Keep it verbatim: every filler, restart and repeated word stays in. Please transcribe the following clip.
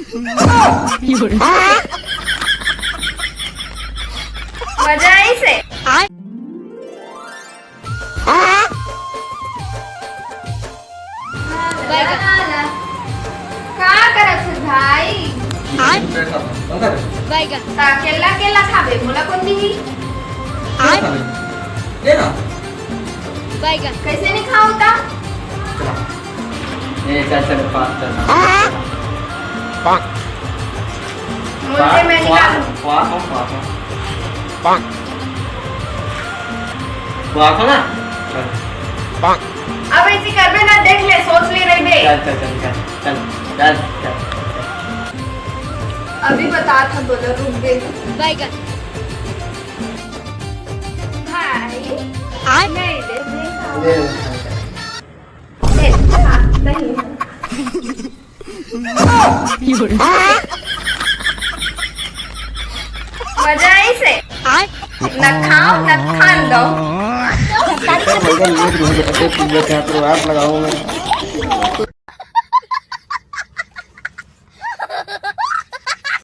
मजा आई से। का करत हस भाई? बैगन। ता केला, केला खाबे, मोला कोन दिही? बैगन। कैसे नहीं खाओ ता? ए, चल, चल, पास, चल। मुझे मैं निकालूं। पास, पास, पास। पाक हो ना? चल। अब ऐसी करबे ना, देख ले, सोच ले रहिबे। चल, चल, चल, चल, चल, चल, चल। अभी बता था, बोलो, रुक दे। बैगन। भाई, आय। नहीं दे, दे। ले, ले, ले। ले, हाँ, नहीं। मजा आई से। न खाओ, न खान दो। आप लगाऊंगा।